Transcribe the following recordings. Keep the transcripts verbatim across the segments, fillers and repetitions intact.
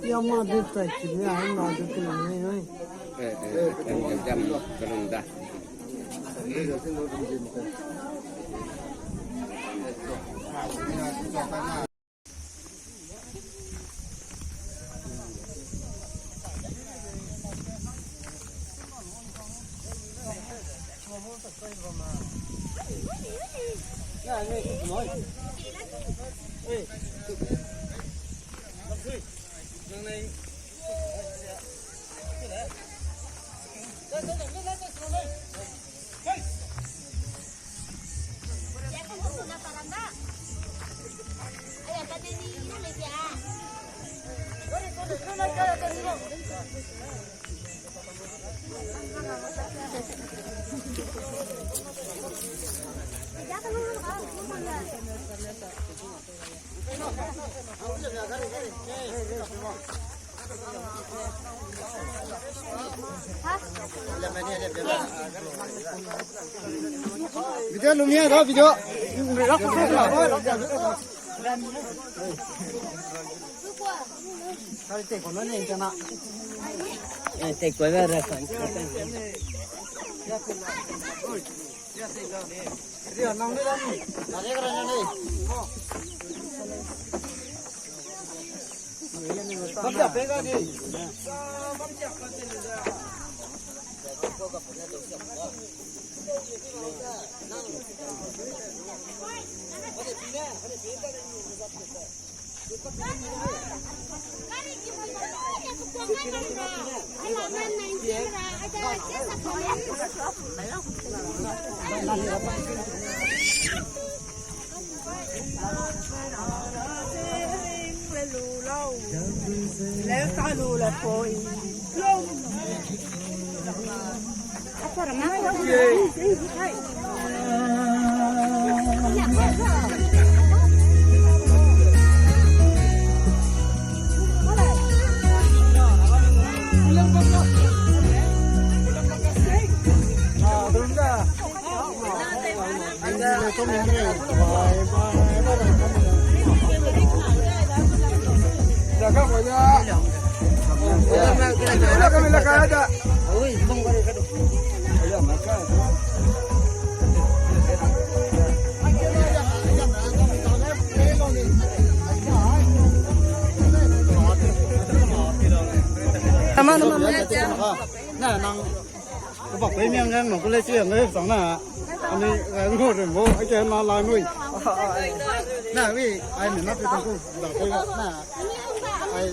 Ya ma de tai ki ne, ai ma de tai ne, ai. Eh, eh, em, em, em, belum dah. Video lumia da, video. Na, nang, ku bak pe miang nang, nang ku le chi yang le sang na. Ani, eh, ngo re mo, ai ke na la nui. Na, wi, ai ne na pe tang ku, da pe na. Ai,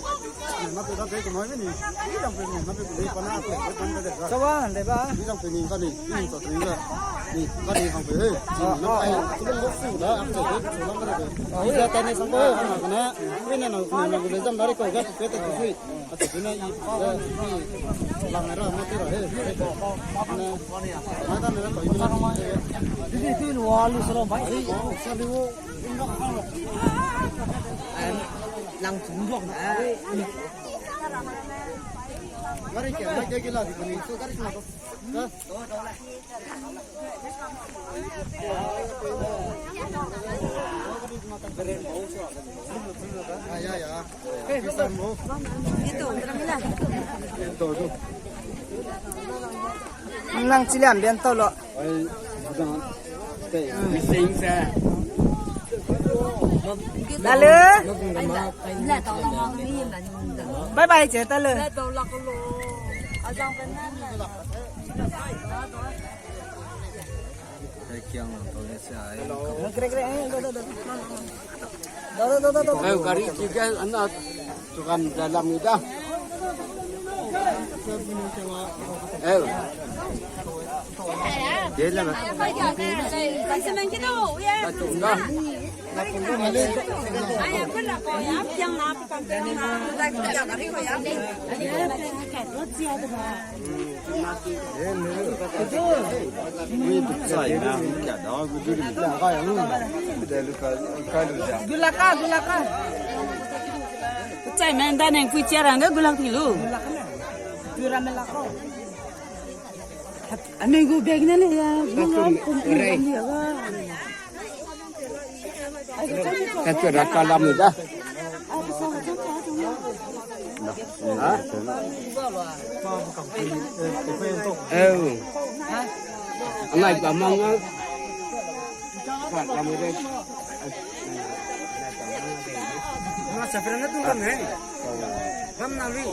ne na pe da pe ku mai ni. Ni dang pe ne na pe ku le pa na pe, pe tang pe de. Sa wa, de ba. Ni dang pe ni ka ni, ni to ni ka. Ni ka ni hang pe. Ni na ai, ku lo su da, am de, ku lo ma de. Ni da ta ni sang ko, na na. Ni na na ku na ku le zam da ri ko ga pe te ku sui. Nang chi liam bian tau lo. Lalu. Bye bye, che, talu. Hello. Hello, hello, hello, hello. Hello, hello, hello, hello. Eh, gari ticket ana tukam dalam ni da. Eh. Dia lah. Tung da. Gulaka, gulaka. Chai men da neng pui chia rang ge gulak ti lu. Gulaka na. Gulaka na. Ame gu bag ne le ya, gu na pum pum ram ya ga. Ka chu ra ka lam da. Ha? Eh. Anai ba mang. Ka lam da. Na sa pera na tu kan hai. Ram na lu.